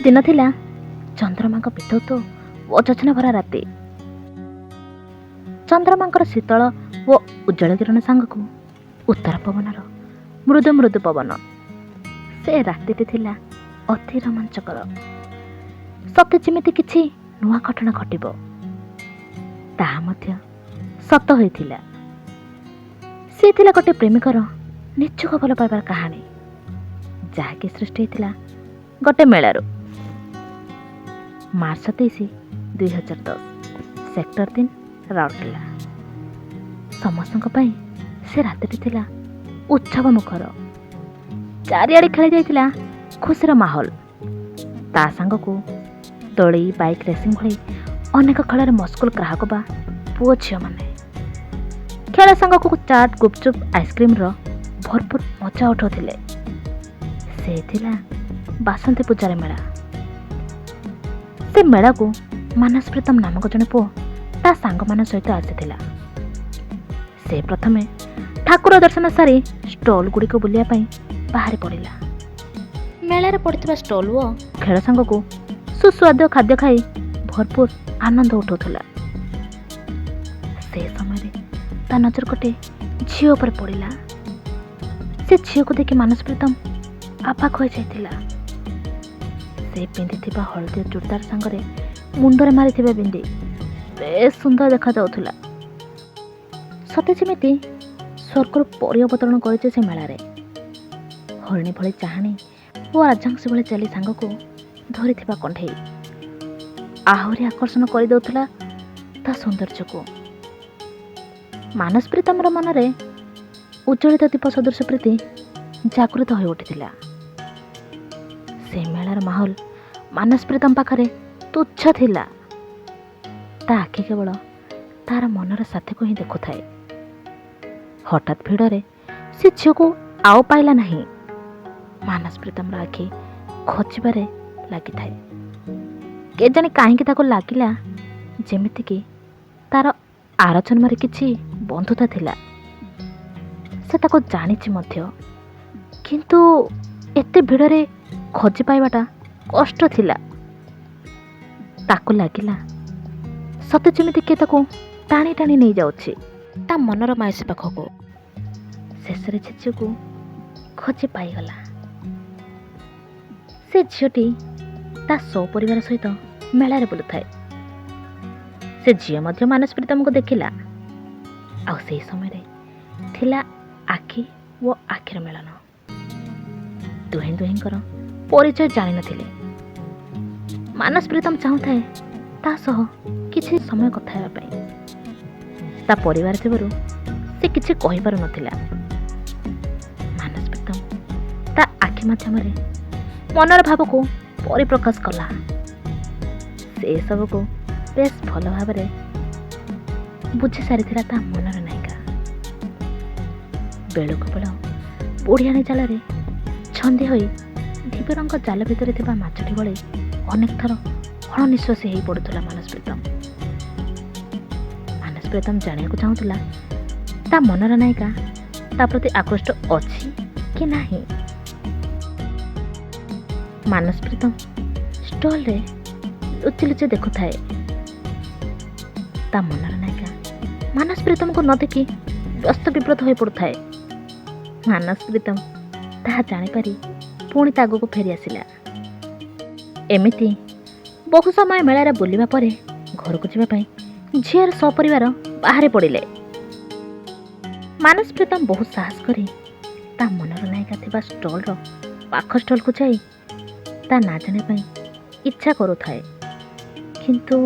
ଦିନ ଥିଲା ଚନ୍ଦ୍ରମାଙ୍କ ପିତୃତ୍ୱ ଓ ଯୋଜନା ଭରା ରାତି। ଚନ୍ଦ୍ରମାଙ୍କର ଶୀତଳ ଓ ଉଜ୍ଜଳ କିରଣ ସାଙ୍ଗକୁ ଉତ୍ତର ପବନର ମୃଦୁ ମୃଦୁ ପବନ, ସେ ରାତିଟି ଥିଲା ଅତି ରୋମାଞ୍ଚକର। ସତେ ଯେମିତି କିଛି ନୂଆ ଘଟଣା ଘଟିବ, ତାହା ମଧ୍ୟ ସତ ହୋଇଥିଲା। ସେ ଥିଲା ଗୋଟେ ପ୍ରେମିକର ନିଛକ ଭଲ ପାଇବାର କାହାଣୀ, ଯାହାକି ସୃଷ୍ଟି ହୋଇଥିଲା ଗୋଟେ ମେଳାରୁ। March 27, 2010, sector 3, Rourkela. ସମସ୍ତଙ୍କ ପାଇଁ ସେ ରାତିଟି ଥିଲା ଉତ୍ସବ ମୁଖର। ଚାରିଆଡ଼େ ଖେଳି ଯାଇଥିଲା ଖୁସିର ମାହୋଲ। ତା ସାଙ୍ଗକୁ ଦୋଳି, ବାଇକ୍ ରେସିଂ ଭଳି ଅନେକ ଖେଳରେ ମସଗୁଲ ଗ୍ରାହକ ବା ପୁଅ ଝିଅମାନେ। ଖେଳ ସାଙ୍ଗକୁ ଚାଟ୍, ଗୁପଚୁପ୍, ଆଇସ୍କ୍ରିମ୍ର ଭରପୁର ମଜା ଉଠାଉଥିଲେ। ସେ ଥିଲା ବାସନ୍ତୀ ପୂଜାର ମେଳା। ସେ ମେଳାକୁ ମାନସ ପ୍ରୀତମ ନାମକ ଜଣେ ପୁଅ ତା ସାଙ୍ଗମାନଙ୍କ ସହିତ ଆସିଥିଲା। ସେ ପ୍ରଥମେ ଠାକୁର ଦର୍ଶନ ସାରି ଷ୍ଟଲ୍ ଗୁଡ଼ିକ ବୁଲିବା ପାଇଁ ବାହାରି ପଡ଼ିଲା। ମେଳାରେ ପଡ଼ିଥିବା ଷ୍ଟଲ୍ ଓ ଖେଳ ସାଙ୍ଗକୁ ସୁସ୍ୱାଦୁ ଖାଦ୍ୟ ଖାଇ ଭରପୁର ଆନନ୍ଦ ଉଠାଉଥିଲା। ସେ ସମୟରେ ତା ନଜର ଗୋଟେ ଝିଅ ଉପରେ ପଡ଼ିଲା। ସେ ଝିଅକୁ ଦେଖି ମାନସ ପ୍ରୀତମ ଆବାକ୍ ହୋଇଯାଇଥିଲା। ସେ ପିନ୍ଧିଥିବା ହଳଦିଆ ଚୁଡ଼ିଦାର ସାଙ୍ଗରେ ମୁଣ୍ଡରେ ମାରିଥିବା ବିନ୍ଦି ବେଶ ସୁନ୍ଦର ଦେଖାଯାଉଥିଲା। ସତେ ଯେମିତି ସ୍ୱର୍ଗରୁ ପରି ଅବତରଣ କରିଛି ସେ ମେଳାରେ। ହରିଣୀ ଭଳି ଚାହାଣୀ ଓ ରାଜହଂସ ଭଳି ଚାଲି ସାଙ୍ଗକୁ ଧରିଥିବା କଣ୍ଢେଇ ଆହୁରି ଆକର୍ଷଣ କରିଦେଉଥିଲା ତା ସୌନ୍ଦର୍ଯ୍ୟକୁ। ମାନସ ପ୍ରୀତମର ମନରେ ଉଜ୍ଜଳିତ ଦୀପ ସଦୃଶ ପ୍ରୀତି ଜାଗୃତ ହୋଇ ଉଠିଥିଲା। ସେ ମେଳାର ମାହୋଲ ମାନସ ପ୍ରୀତମ ପାଖରେ ତୁଚ୍ଛ ଥିଲା। ତା ଆଖି କେବଳ ତାର ମନର ସାଥୀକୁ ହିଁ ଦେଖୁଥାଏ। ହଠାତ୍ ଭିଡ଼ରେ ସେ ଝିଅକୁ ଆଉ ପାଇଲା ନାହିଁ। ମାନସ ପ୍ରୀତମର ଆଖି ଖୋଜିବାରେ ଲାଗିଥାଏ। କେଜାଣି କାହିଁକି ତାକୁ ଲାଗିଲା ଯେମିତିକି ତାର ଆର ଜନ୍ମରେ କିଛି ବନ୍ଧୁତା ଥିଲା। ସେ ତାକୁ ଜାଣିଛି ମଧ୍ୟ, କିନ୍ତୁ ଏତେ ଭିଡ଼ରେ ଖୋଜି ପାଇବାଟା କଷ୍ଟ ଥିଲା। ତାକୁ ଲାଗିଲା ସତେ ଯେମିତି କିଏ ତାକୁ ଟାଣି ଟାଣି ନେଇଯାଉଛି ତା ମନର ମାଉସୀ ପାଖକୁ। ଶେଷରେ ସେ ଝିଅକୁ ଖୋଜି ପାଇଗଲା। ସେ ଝିଅଟି ତା ସପରିବାର ସହିତ ମେଳାରେ ବୁଲୁଥାଏ। ସେ ଝିଅ ମଧ୍ୟ ମାନସ ପ୍ରୀତମକୁ ଦେଖିଲା, ଆଉ ସେହି ସମୟରେ ଥିଲା ଆଖି ଓ ଆଖିର ମିଳନ। ଦୁହେଁ ଦୁହେଁଙ୍କର ପରିଚୟ ଜାଣିନଥିଲେ। ମାନସ ପ୍ରୀତମ ଚାହୁଁଥାଏ ତା ସହ କିଛି ସମୟ କଥା ହେବା ପାଇଁ। ତା ପରିବାର ଥିବାରୁ ସେ କିଛି କହିପାରୁନଥିଲା। ମାନସ ପ୍ରୀତମ ତା ଆଖି ମାଧ୍ୟମରେ ମନର ଭାବକୁ ପରିପ୍ରକାଶ କଲା। ସେ ସବୁକୁ ବେଶ ଭଲ ଭାବରେ ବୁଝି ସାରିଥିଲା ତା ମନର ନାୟିକା। ବେଳକୁ ବେଳ ବୁଢ଼ିଆଣୀ ଜାଲରେ ଛନ୍ଦି ହୋଇ ଧୀବରଙ୍କ ଜାଲ ଭିତରେ ଥିବା ମାଛଟି ଭଳି ଅନେକ ଥର ଅଣନିଶ୍ୱାସୀ ହେଇ ପଡ଼ୁଥିଲା ମାନସ ପ୍ରୀତମ। ମାନସ ପ୍ରୀତମ ଜାଣିବାକୁ ଚାହୁଁଥିଲା ତା ମନର ନାୟିକା ତା ପ୍ରତି ଆକୃଷ୍ଟ ଅଛି କି ନାହିଁ। ମାନସ ପ୍ରୀତମ ଷ୍ଟଲରେ ଲୁଚି ଲୁଚି ଦେଖୁଥାଏ। ତା ମନର ନାୟିକା ମାନସ ପ୍ରୀତମକୁ ନ ଦେଖି ବ୍ୟସ୍ତ ବିବ୍ରତ ହୋଇ ପଡ଼ୁଥାଏ। ମାନସ ପ୍ରୀତମ ତାହା ଜାଣିପାରି ପୁଣି ତା ଆଗକୁ ଫେରି ଆସିଲା। ଏମିତି ବହୁ ସମୟ ମେଳାରେ ବୁଲିବା ପରେ ଘରକୁ ଯିବା ପାଇଁ ଝିଅର ସପରିବାର ବାହାରି ପଡ଼ିଲେ। ମାନସ ପ୍ରୀତମ ବହୁତ ସାହସ କରି ତା ମନର ନାୟିକା ଥିବା ଷ୍ଟଲର ପାଖ ଷ୍ଟଲକୁ ଯାଇ ତା ନାଁ ଜାଣିବା ପାଇଁ ଇଚ୍ଛା କରୁଥାଏ, କିନ୍ତୁ